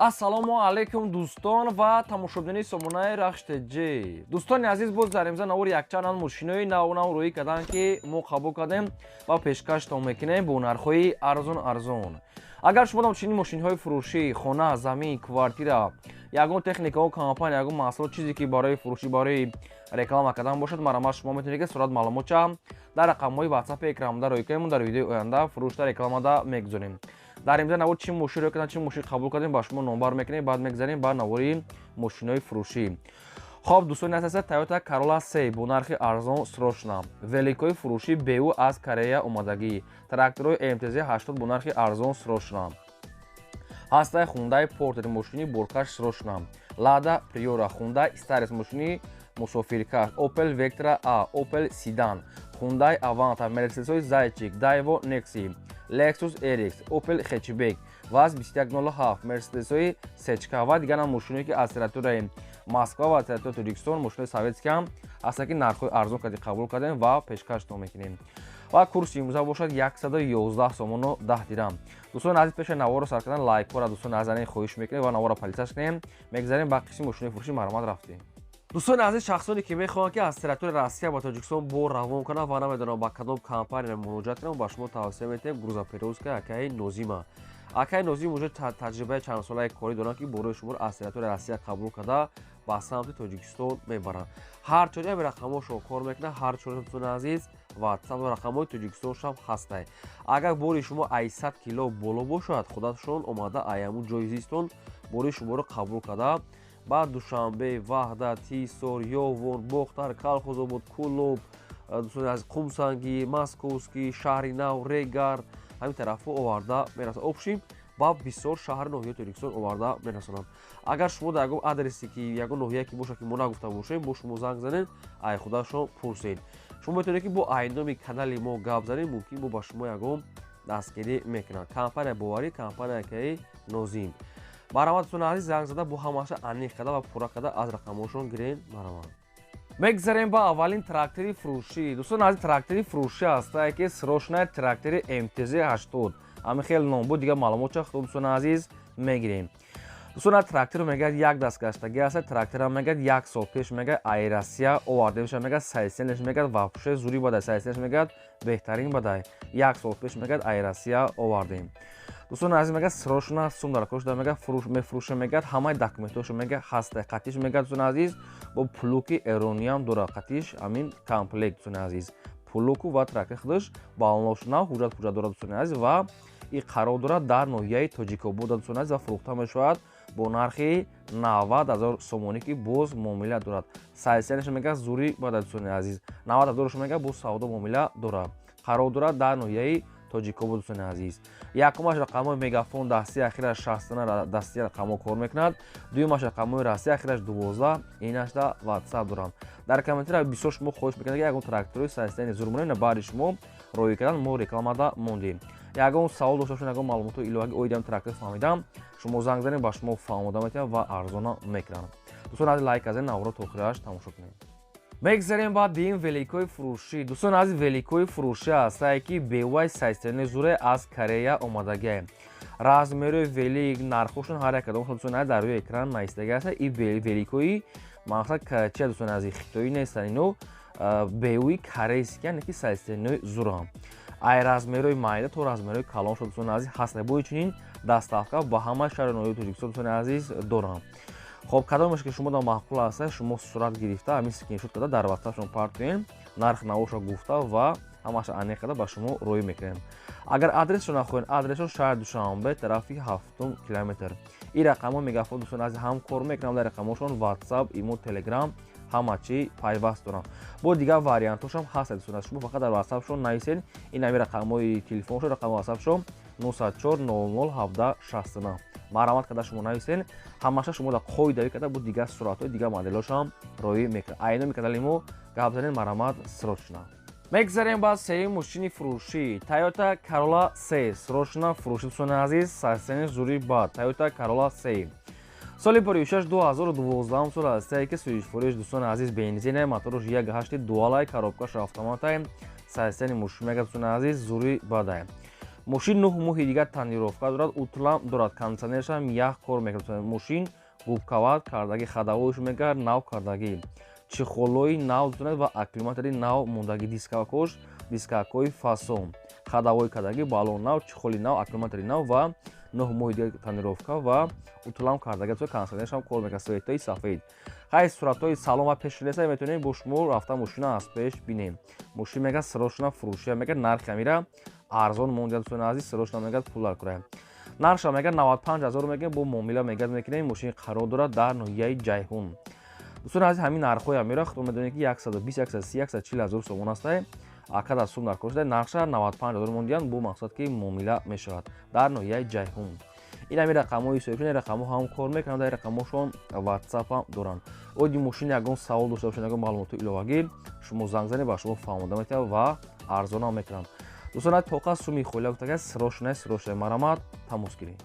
Ассалому алайкум, дӯстон ва тамошобинони сомонаи Рахш ТЖ. Дӯстони азиз, боз дар имза навори якчанд мошинои нав рӯӣ карданд, ки мо қабул кардем ва пешкаштон мекунем бо нархҳои арзон арзон. Агар шумо чунин мошинҳои фурӯшӣ, хона, замин, квартира, ягон техникао, компания, ягон маҳсулот, чизе ки барои фурӯшӣ, барои реклама кардан бошад, марҳамат, шумо метавонед, ки сурат маълумотча дар рақамҳои ватсапи экранда рӯй кунем. Дар видеои оянда фурӯшта рекламада мегузорем. Дар имза навор чӣ мошин рӯй карданд, чӣ мошин қабул кардем, ба шумо номбар мекунем. Баъд мегзарем ба навори мошинҳои фурӯшӣ. Хоб, дӯстони азиз, Toyota Corolla 3 бо нархи арзон, срочно. Великои фурӯшӣ БУ, аз Корея омадагӣ. Тракторои МТЗ 80 бо нархи арзон, срочно. Ҳастаи Hyundai Porter, мошини боркаш, срочно. Lada Priora, Hyundai Staris, мошини мусофиркаш, Opel Vectra A, Opel Sedan, Hyundai Avanta, Mercedes Зайчик, Daewoo Nexi, Lexus RX, Opel Hatchback, ВАЗ 2107, Mercedes Сечка ва дигар мошиное, ки аз территорияи Москва ва территорияи Тоҷикистон, мошинои советский ҳам ҳастанд, ки нархҳои арзон карди қабул кардем ва пешкаштон мекунем. Ва курси имрӯза бошад 111 сомону 10 дирам. Дӯстони азиз, пеши наворро сар кардан лайкҳоро, дӯстони азиз, хоҳиш мекунем ва наворро поделиться кунем. Мегзарем ба қисми мошинои фурӯшӣ, марҳамат, рафтем. Дӯстони азиз, шахсоне ки мехоҳанд, ки аз территорияи Россия ба Тоҷикистон бор равон кунанд ва намедонанд, ба кадом компания муроҷиат кунанд, ба шумо тавсия метиҳем грузоперевозка акаи Нозима. Акаи Нозим уже таҷрибаи чандсолаи корӣ доранд, ки борои шуморо аз территорияи Россия қабул карда, ба самти Тоҷикистон мебаранд. Ҳар чори ҳами рақамҳошон кор мекунад, ҳар чори, дӯстони азиз, ватсап рақамҳои Тоҷикистоншам ҳастай. Агар бори шумо 800 кило боло бошад, худашон омада ай ҳамун ҷои зистон бори шуморо қабул карда, ба Душанбе, Ваҳдат, Ҳисор, Ёвон, Бохтар, Калхозобод, Кӯлоб, дӯстони азиз, Қумсангӣ, Московский, Шаҳри Нав, Регар, ҳамин тарафҳо оварда мерасонад. Общем, ба бисёр шаҳри ноҳияи Тоҷикистон оварда мерасонанд. Агар шумо дар ягон адресе ки, ягон ноҳия ки бошад, ки мо нагуфта бошем, бо шумо занг занед, ай худашон пурсед. Шумо метавонед, ки бо айноми канали мо гап занед, мумкин бо ба шумо ягон дастгирӣ мекунанд. Компания боварӣ, компания акаи Нозим. Марҳамат, дӯстони азиз, занг зада, бо ҳамаша аниқ карда ва пурра карда аз рақамҳошон гирен. Марҳамат. Мегзарем ба аввалин трактори фурӯшӣ. Дӯстони азиз, трактори фурӯшӣ ҳастае, ки срочная, трактори МТЗ 80, ҳамин хел ном буд. Дигар маълумотча худо, дӯстони азиз, мегирем. Дӯстон, тракторро мегӯяд, як даст гаштагӣ аст. Тракторам, мегӯяд, як сол пеш, мегӯяд, ай Россия оварда мешавад. Мегӯяд, состоянияш, мегӯяд, вообще зури бадай, состоянияш, мегӯяд, беҳтарин бадай. Як сол пеш, мегӯяд, ай Россия овардем. Дӯстони азиз, мегӯяд, срочно сум дар кор шуда, мегӯяд, мефурӯша. Мегӯяд, ҳамаи документҳошо, мегӯяд, ҳаста. Қатиш, мегӯяд, дӯстони азиз, бо плуги эрониям дорад қатиш, ҳамин комплект. Дӯстони азиз, плугу ва трактор худаш балош нав, ҳуҷҷат пуҷҷат дорад, дӯстони азиз. Ва и қарор дорад дар ноҳияи Тоҷикобод, дӯстони азиз, ва фурӯхта мешавад бо нархи 90 000 сомонӣ, ки боз муомила дорад. Состоянияш, мегӯяд, зури бада. Дӯстони азиз, 90 000 мегӯяд, боз савдо муомила дорад. Қарор дорад дар ноҳияи Тоҷикобод, дӯстони азиз. Якумаш рақамҳои Мегафон дасти, ахираш 69, дасти рақамҳо кор мекунад. Дуюмаш рақамҳои Россия, ахираш 12, инашда ватсап дорам. Дар комментария бисёр шумо хоҳиш мекунед, ки ягон тракторои состояние зур монем, баъди шумо роӣ кардан мо рекламада мондем. Ягон савол дошта бошед, ягон маълумотҳои иловагӣ оиди ҳам трактор фаҳмидам, шумо занг занед, ба шумо фаҳмода метавонад ва арзона мекунанд. Дӯстон азиз, лайк азен, наворо то охираш тамошо кунед. Мегзарем ба дим великои фурӯшӣ. Дӯстони азиз, великои фурӯшӣ ҳастае, ки бевай состояние зуре, аз Корея омадагиае. Размерои велик, нархошон ҳар як кадомшон, дӯстони азиз, дар рӯи экран навистагӣ аст. И великои мақсад чия, дӯстони азиз, хитоӣ нестанд, ино беуи корейский, яъне ки состояниеи зурам. Ай размерои майда то размерои калон шуд, дӯстони азиз, ҳаст. Бо чунин доставка ба ҳама шаҳри ноҳияи Тоҷикистон, дӯстони азиз, дорам. Хоб, кадомеш ки шумо да маъқул аст, шумо сурат гирифта, ҳамин скриншот карда, дар ватсапшон партоен, нарх навоша гуфта ва ҳамаша аниқ карда ба шумо роӣ мекунем. Агар адресшо нахоҳед, адресшо шаҳри Душанбе, тарафи ҳафтум километр. Ин рақамҳо Мегафон, дӯстони азиз, ҳам кор мекунам. Дар рақамҳошон ватсап, имо, телеграм, ҳама чӣ пайваст дорам. Бо дигар вариантҳошам ҳаст, дӯстони азиз, шумо фақат дар ватсапшон нависед. Ин ҳами рақамҳои телефоншо, рақами ватсапшо 904 00 17 69. Марҳамат карда шумо нависен, ҳамаша шумо дар қоидавӣ карда, бо дигар суратҳои дигар моделҳошам роӣ мекунад. Айноми канали мо гап занед, марҳамат, срочно. Мегзарем ба сеюм мошини фурӯшӣ, Toyota Corolla 3, срочно фурӯшӣ. Дӯстони азиз, состояние зури бад, Toyota Corolla 3, соли 56, 2012 сол ҳастае, ки сӯзишфуриш, дӯстони азиз, бензине, моторш 1,8 дуалай, коробкаш автоматай. Состояние мошин, мега, дӯстони азиз, зури бадай. Мошин 9 моҳи дигар тонировка дорад, утлам дорад, кондиционершам ях кор мекунад. Мошин губкават кардагӣ, ходовойш мегар нав кардагӣ, чехолои нав дорад ва аккумулятори нав мондагӣ, дискакош дискакҳои фасон, ходовой кардагӣ, баллон нав, чехоли нав, аккумулятори нав ва 9 моҳи дигар тонировка ва утлам кардагӣ, кондиционершам кор мекунад, светои сафед. Хай, суратҳои салон ва пешреса метавонем бо шумо рафта мошина аз пеш бинем. Мошин мега срочно фурӯшия, мега нархи амира арзон мондият, дӯстони азиз, срочно мегад пул дар курая. Нархша мега 95 ҳазор мегӯем, бо муомила мегад мекунем. Мошин қарор дорад дар ноҳияи Ҷайҳун. Дӯстони азиз, ҳамин нархҳои амира худо медонед, ки 120, 130, 140 ҳазор сомон астае. Ака дар сум дар кор шуда, нархша 95 ҳазор мондиянд, бо мақсад ки муомила мешавад дар ноҳияи Ҷайҳун. Ин ҳамин рақамҳои соҳибшон, ин рақамҳо ҳам кор мекунанд, дар рақамҳошон ватсап ҳам доранд. Оиди мошин ягон савол дошта бошед, ягон маълумоти иловагӣ, шумо занг занед, ба шумо фаҳмода метавад ва арзон ҳам мекунанд. Дӯстон, тоқа суми холия гуфтага, срочно, срочно марамат тамос гиред.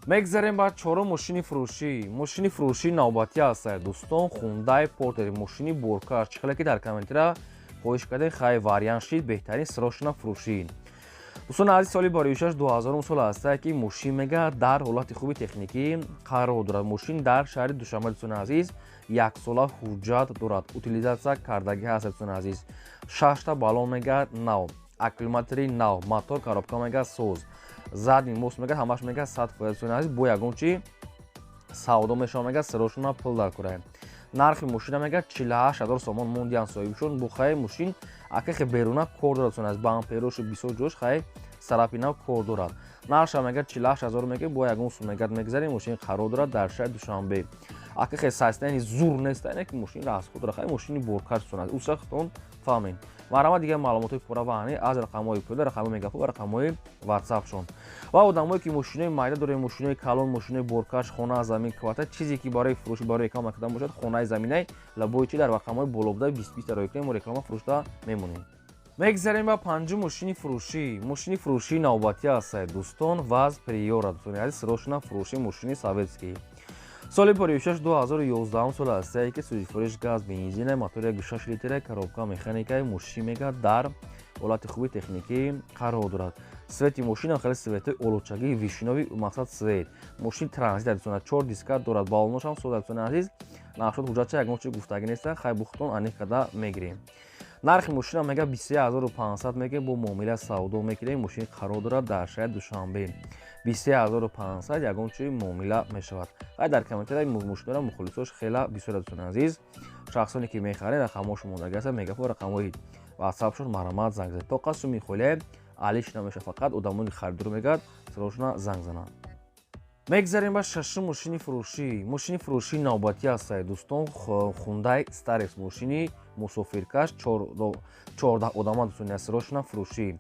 Мегзарем ба чорум мошини фурӯшӣ. Мошини фурӯшии навбатӣ аст, дӯстон, Хундай Портер, мошини боркаш. Чӣ хеле ки дар комментира хоҳиш кардем, хай, вариант шид, беҳтарин, срочно фурӯшӣ. Дӯстони азиз, соли бароишаш 2000 сол аст, ки мошин мега дар ҳолати хуби техникӣ қарор дорад. Мошин дар шаҳри Душанбе, дӯстони азиз, яксола ҳуҷҷат дорад, утилизатсия кардагӣ ҳаст, дӯстони азиз. Шашта баллон мега нав, аккумулятори нав, мотор, коробка мега соз, задний мост мега ҳамаш мега 100%, дӯстони азиз, бо ягон чи савдо мешавад, мега срочно пул дар курае. Нархи мошина мега 48 ҳазор сомон мондиян соҳибшон. Бухаи мошин акахе беруна кор дорад, дӯстони азиз, бамперошу бисёр ҷош хай сарапи нав кор дорад. Нархша мега 48 ҳазор мега, бо ягон сум мегад мегзарем. Мошин қарор дорад дар шаҳри Душанбе. Акахе состояние зур нест, ки мошин расход дорад, хай, мошини боркаш, дӯстони азиз, уса худтон фаҳмед. Марҳамат, дигар маълумотҳои пурра ва аниқ аз рақамҳои пиёда, рақамҳои мегафон ва рақамҳои ватсапшон. Ва одамое ки мошинои майда дорем, мошинои калон, мошинои боркаш, хона, замин, квартира, чизе ки барои фурӯш, барои реклама кардан бошад, хонаи заминай лабои чи дар рақамҳои болобуда 20 20 роӣ кунем, мо реклама фурӯшта мемонем. Мегзарем ба панҷум мошини фурӯшӣ. Мошини фурӯшии навбатӣ аст, дӯстон, ВАЗ Приора, дӯстони азиз, срочно фурӯши, мошини советский, соли паришаш 2011 сол аст, ки сӯзишфурӯш газ, бензина, мотори 6 литра, коробка механикаи. Мошин мега дар ҳолати хуби техникӣ қарор дорад. Цвети мошина хеле цвети олучагии вишнёвый, мақсад цвет. Мошин транзит, дӯстона, чор диска дорад, баллоношам соз, дӯстони азиз. Нақшот ҳуҷҷатча ягон чи гуфтагӣ неста, хай, бухтон аниқ карда мегирем. Нархи мошина мега 23500 мега, бо муомила савдо мекунем. Мошин қарор дорад дар шаҳри Душанбе. 23500, ягон чи муомила мешавад. Хай, дар комментария мошинора мухолисош хела бисёр, дӯстони азиз. Шахсоне ки мехаред, рақамҳошон мондагӣ аст, мегафон, рақамҳои ватсапшон, марҳамат занг занед. Тоқа суми холия алиш намешавад, фақат одамони харидор мегӯяд срочно занг зананд. Мегзарем ба шашум мошини фурӯшӣ. Мошини фурӯшии навбатӣ аст, дӯстон, Хундай Старекс, мошини мусофиркаш, 14 одама, дӯстони, срочно фурӯшӣ.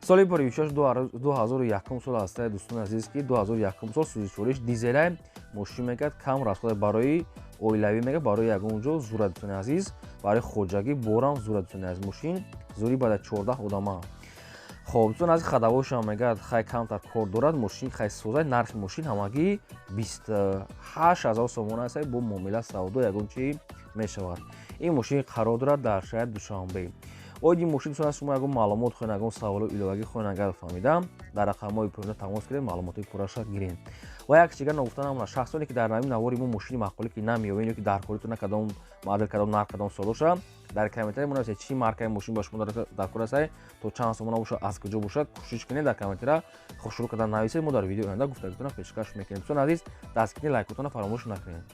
Соли паришаш 2001 сол аст, дӯстони азиз, ки 2001 сол, сӯзишвориш дизелай. Мошин мегӯяд кам расход, барои оилавӣ мега, барои ягон ҷо зура, дӯстони азиз, барои хоҷагӣ борам зура, дӯстони азиз. Мошин зури бада 14 одама. Хоб, дӯстон аз ходовойшам мегӯяд хай камтар кор дорад, мошин хай созай. Нархи мошин ҳамагӣ 28 000 сомон аст, бо муомила савдо ягон чи мешавад. Ин мошин қарор дорад дар шаҳри Душанбе. Оиди мошин, дӯстон, шумо ягон маълумот хоҳед, ягон саволу иловагӣ хоҳед, агар фаҳмидам, дар рақамҳои поёна тамос кунед, маълумотҳои пурраша гиред. Ва як чига ногуфта намонад: шахсоне ки дар нави навори мо мошини маъқулӣ ки намеёбед ё ки дар коритон кадом модел, кадом нарх, кадом сол боша, дар комментария монависед, чӣ маркаи мошин ба шумо дар кор аст, то чанд сомона бошад, аз куҷо бошад. Кӯшиш кунед, дар комментария хушрӯ кардан нависед, мо дар видеои оянда гуфтагитона пешкаш мекунем. Дӯстони азиз, дастгирӣ, лайкотона фаромӯш накунед.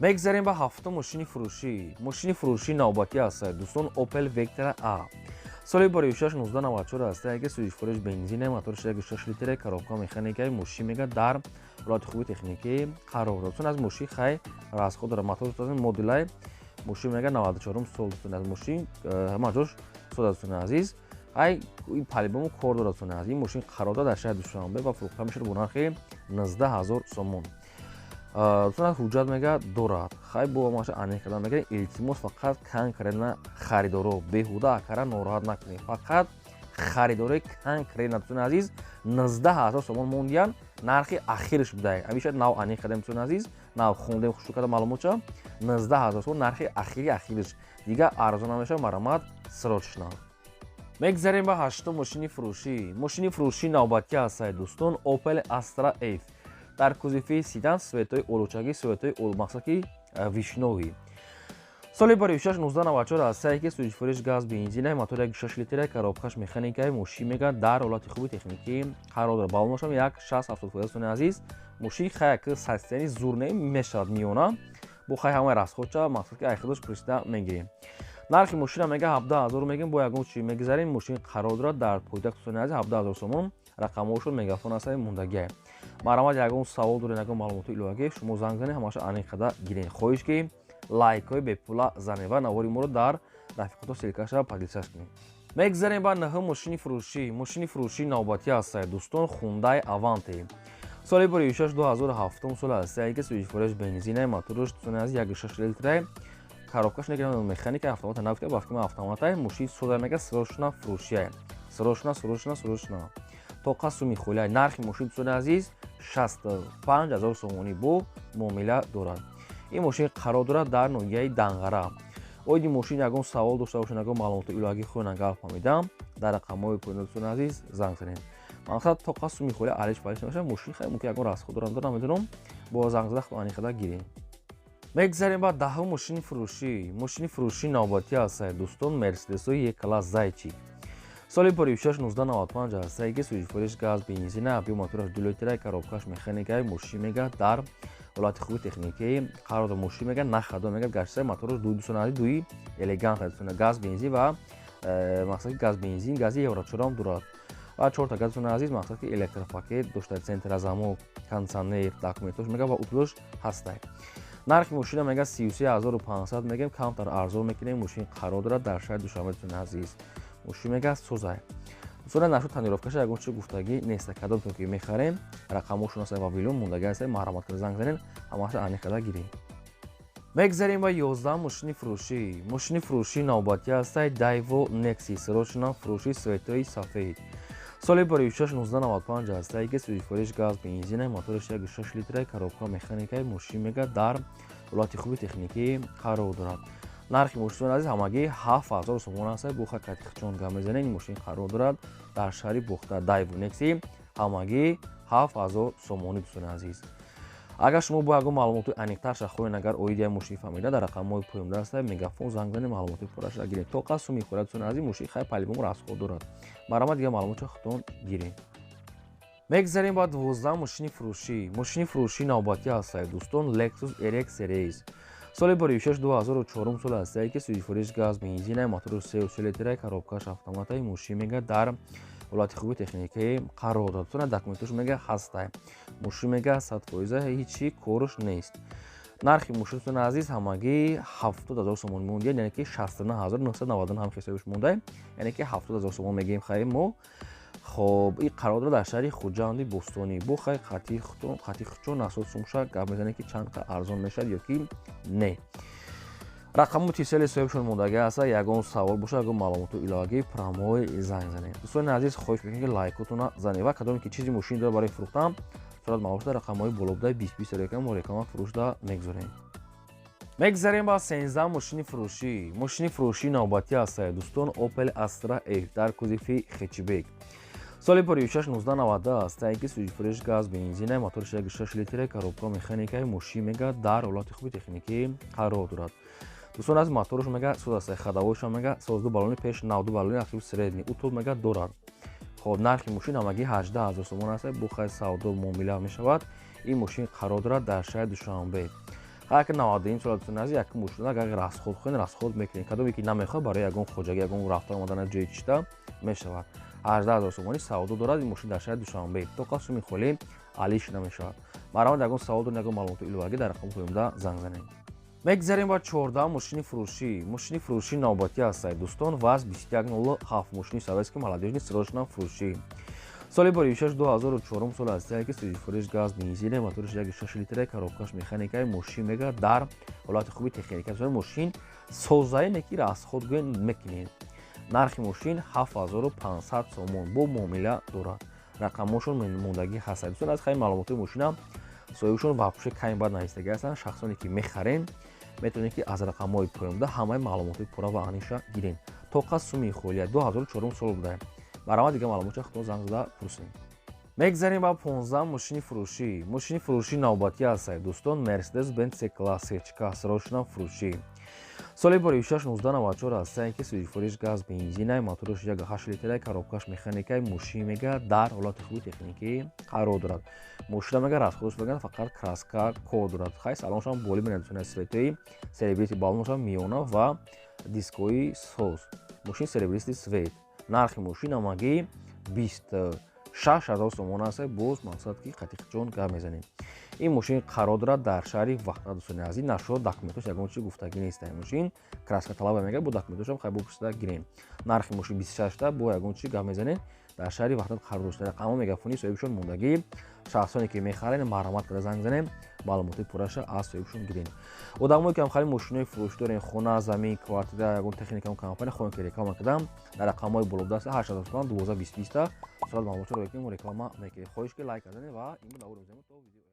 Мегзарем ба ҳафтум мошини фурӯшӣ. Мошини фурӯшии навбатӣ аст, дӯстон, Опел Вектра А, соли бароишаш 1994 аст, ки сӯзишфурӯш бензина, мотори 6 литра, коробка механикаи. Мошин мега дар ҳолати хуби техникӣ қарор дорад. Дӯстон, аз мошин хай расход дорад, мотор моделай мошин мега 94 сол, дӯстони аз мошин ҳама ҷош соз, дӯстони азиз. Ай, по-любому кор дорад, дӯстони азиз. Ин мошин қарор дорад дар шаҳри Душанбе ва фурӯхта мешавад бо нархи 19 ҳазор сомон. Дӯстон, ҳуҷҷат мега дорад, хай, бо маша аниқ кардан мегирем. Илтимос, фақат конкретно харидоро беҳуда акара нороҳат накунед, фақат харидорои конкретно, дӯстони азиз. 19 ҳазор сомон мондиян, нархи ахирш будай. Ҳамеша нав аниқ кардем, дӯстони азиз, нав хондем, хушрӯ карда маълумотша. 19 ҳазор сомон нархи ахири ахирш, дигар арзон намешавад, марамат срочно. Мегзарем ба ҳаштум мошини фурӯшӣ. Мошини фурӯшӣ навбатӣ ҳастае, дӯстон, Opel Astra F дар кузови седан, цветои олучагӣ, цветои мақсад ки вишнёвый. Соли баришаш 1994 ҳастае, ки сӯзишвориш газ бензина, мотор 1,6 литра, коробкаш механикаи. Мошин мега дар ҳолати хуби техникӣ қарор дорад. Баллонашам 1,60-70%. Дӯстони азиз, мошин хаяк состояние зур не мешавад, миёна бо хай ҳамаи расходча, мақсад ки айхудаш пурсида мегирем. Нархи мошина мега 17 000 мегем, бо ягон чи мегузарем. Мошин қарор дорад дар пойтахт, дӯстони азиз, 17 000 сомон. Рақамҳошон мегафон ҳастаи мондагиа. Марҳамат, ягон савол доред, ягон маълумоти иловагӣ, шумо занг занед, ҳамаша аниқ қада гиред. Хоҳиш ки лайкҳои бепула занед ва навори моро дар рафиқото ссылкаша поделиться кунед. Мегзарем ба наҳум мошини фурӯшӣ. Мошини фурӯшӣ навбатӣ ҳастае, дӯстон, Хундай Аванте. Соли баришаш 2007 сол ҳастае, ки сӯзишвориш бензина, мотораш, дӯстони азиз, 1,6 литра, коробкаш негирам, механика, автомата нагуфта, ба фикри автомата. Мошин сода мега срочно фурӯшия, срочно, срочно, срочно, тоқа суми холия. Нархи мошин, дӯстони азиз, 65 000 сомонӣ, бо муомила дорад. Ин мошин қарор дорад дар ноҳияи Данғара. Оиди мошин ягон савол дошта бошед, ягон маълумоти иловагӣ хоҳед, агар фаҳмидам, дар рақамҳои поён, дӯстони азиз, занг занед. Мақсад тоқа суми холия, алиш палиш намешавад. Мошин хеле мумкин ягон расход дорам, намедонам, бо занг зада аниқада гирем. Мегзарем ба даҳум мошини фурӯшӣ. Мошини фурӯшӣ навбатӣ ҳастае, дӯстон, Мерседесои Е класс Зайчик. Соли баришаш 1995 ҳастае, ки сӯзишвориш газ бензина, объём мотораш 2 литра, коробкаш механикаи. Мошин мега дар ҳолати хуби техникӣ қарор дорад. Мошин мега нахадо мега гаштаи, мотораш дуи, дӯстони, дуи элегант, газ бензин ва мақсад ки газ бензин, гази евро чорам дорад ва чорта газ, дӯстони азиз, мақсад ки электропакет дошта, центрозамок, кондитсионер, документош мега ва утлош ҳастай. Нархи мошина мега 33 500 мегем, камтар арзон мекунем. Мошин қарор дорад дар шаҳри Душанбе, дӯстони азиз. Мошин мега созай, дӯстони, нашу тонировкаша ягон чи гуфтагӣ неста. Кадомтон ки мехарем, рақамҳошон аста ва вилон мондагӣ аста, марҳамат карда занг занед, ҳамаша аниқ карда гирем. Мегзарем ба 11 мошини фурӯшӣ. Мошини фурӯшӣ навбатӣ ҳастай Дайво Некси, срочно фурӯшӣ, цветои сафед. Соли баришаш 1995 ҳастае, ки сӯзишвориш газ бензина, мотораш 1,6 литра, коробка механикаи. Мошин мега дар ҳолати хуби техникӣ қарор дорад. Нархи мошин, азиз, ҳамагӣ 7000 сомон аст. Бо хакатихчон гап мезанед. Ин мошин қарор дорад дар шаҳри Бохта. Дайво Некси ҳамагӣ 7000 сомонӣ. Дӯстони азиз, агар шумо бо ягон маълумоти аниқтарша хоҳед, агар оиди як мошин фаҳмида, дар рақамҳои поёнда аста мегафон, занг занед, маълумоти пурраша гиред. Тоқа суми хӯрад, дӯстони азиз, мошин хай по-любому расход дорад. Марҳамат, дигар маълумотшо худтон гиред. Мегзарем ба 12 мошини фурӯшӣ. Мошини фурӯшӣ навбатӣ ҳастае, дӯстон, Lexus RX RS. Соли баришаш 2004 сол ҳастае, ки сӯзишвориш газ бензина, мотори 3,3 литра, коробкаш автоматаи. Мошин мега дар ҳолати хуби техникӣ қарор дорад. Дӯстона, документош мега ҳастай. Мошин мега 100%, ҳечи корш нест. Нархи мошин, дӯстони азиз, ҳамагӣ 70 000 сомон мондия, яъне ки 69 999 ҳам ҳисобиш монда, яъне ки 70 000 сомон мегӯем хайр мо. Хоб, ин қарор дорад дар шаҳри Хуҷанди бостонӣ. Бо хай қати худчон насод сумша гап мезанед, ки чанд арзон мешавад ё ки не. Рақаму тисели соҳибшон мондагӣ аста. Ягон савол бошад, ягон маълумоту иловагӣ, прямой занг занед. Дӯстони азиз, хоҳиш мекунем, ки лайкотона занед ва кадоме ки чизи мошин дорад барои фурӯхтан, сурат маълум, рақамҳои боло буда, 20 20 реклама, мо реклама фурӯшда мегузорем. Мегзарем ба 13 мошини фурӯшӣ. Мошини фурӯшӣ навбатӣ ҳастае, дӯстон, Opel Astra F дар кузови хэтчбек. Соли баришаш 1990 ҳастае, ки сӯзишвориш газ бензина, мотораш 1,6 литра, коробка механикаи. Мошин мега дар ҳолати хуби техникӣ қарор дорад. Дӯстон, аз мотораш мега соз аст, ходовойшам мега соз, ду баллони пеш нав, ду баллони ақиб средний, утол мега дорад. Хоб, нархи мошин ҳамагӣ 18 000 сомон аст, бо хай савдо муомила мешавад. Ин мошин қарор дорад дар шаҳри Душанбе. Ҳар ки 91 сол, дӯстони азиз, як мошин агар расход хоҳед, расход мекунед. Кадоме ки намехоҳад, барои ягон хоҷагӣ, ягон рафта омадан аз ҷои чита мешавад. 18 000 сомонӣ савдо дорад ин мошин дар шаҳри Душанбе. Тоқа суми холӣ алиш намешавад. Марҳамат, ягон савол доред, ягон маълумоти иловагӣ, дар рақами поёнда занг занед. Мегзарем ба 14 мошини фурӯшӣ. Мошини фурӯшӣ навбатӣ ҳастае, дӯстон, ВАЗ 2107, мошини советский, молодёжный, срочно фурӯшӣ. Соли баришаш 2004 сол ҳастае, ки сӯзишвориш газ бензина, мотораш 1,6 литра, коробкаш механикаи. Мошин мега дар ҳолати хуби техника. Мошин созае, не ки расход гӯен мекунед. Нархи мошин 7500 сомон, бо муомила дорад. Рақамҳошон мондагӣ ҳастанд, дӯстон. Аз хайи маълумоти мошинам соҳибшон вообще кайм бад навистагӣ ҳастанд. Шахсоне ки мехарен, метавонед, ки аз рақамҳои поёнда ҳамаи маълумоти пурра ва аниша гирен. Тоқа суми холия, 2004 сол буда. Марҳамат, дига маълумотча худтон занг зада пурсем. Мегзарем ба 15 мошини фурӯшӣ. Мошини фурӯшӣ навбатӣ ҳастад, дӯстон, Мерседес Бенц С класс сечка, срочно фурӯшӣ. Соли боришаш 1994 ҳастае, ки сӯзишвориш газ бензинай, мотораш 1,8 литрай, коробкаш механикай. Мошин, мега, дар ҳолати хуби техникӣ қарор дорад. Мошина, мега, расходаш, меган, фақат краска кор дорад. Хай, салоншам боли менадусона, светои серебристый, баллоншам миёна ва дискои соз. Мошин серебристый цвет. Нархи мошин ҳамагӣ 26 000 сомон аст. Боз, мақсад ки, қатиқҷон гап мезанем. Ин мошин қарор дорад дар шаҳри Ваҳдат, дӯстони азиз. Нашуд, документош ягон чи гуфтагӣ нест. Ин мошин краска талаба, мега, бо документошам хай бопурсида гирем. Нархи мошин 26-та, бо ягон чи гап мезанем. Дар шаҳри Ваҳдат қарор дошта. Рақамҳо, мегафони соҳибшон мондагӣ. Шахсоне ки мехарен, марҳамат карда занг занем, маълумоти пурраша аз соҳибшон гирем. Одамое ки ҳамхали мошинои фурӯш дорем, хона, замин, квартира, ягон техника, компания, хоҳем ки реклама кардам, дар рақамҳои болодаста 8 12 20 20 сурат маълумотро мо реклама мекунем. Хоҳиш ки лайк карданем ва ин буд. То видео.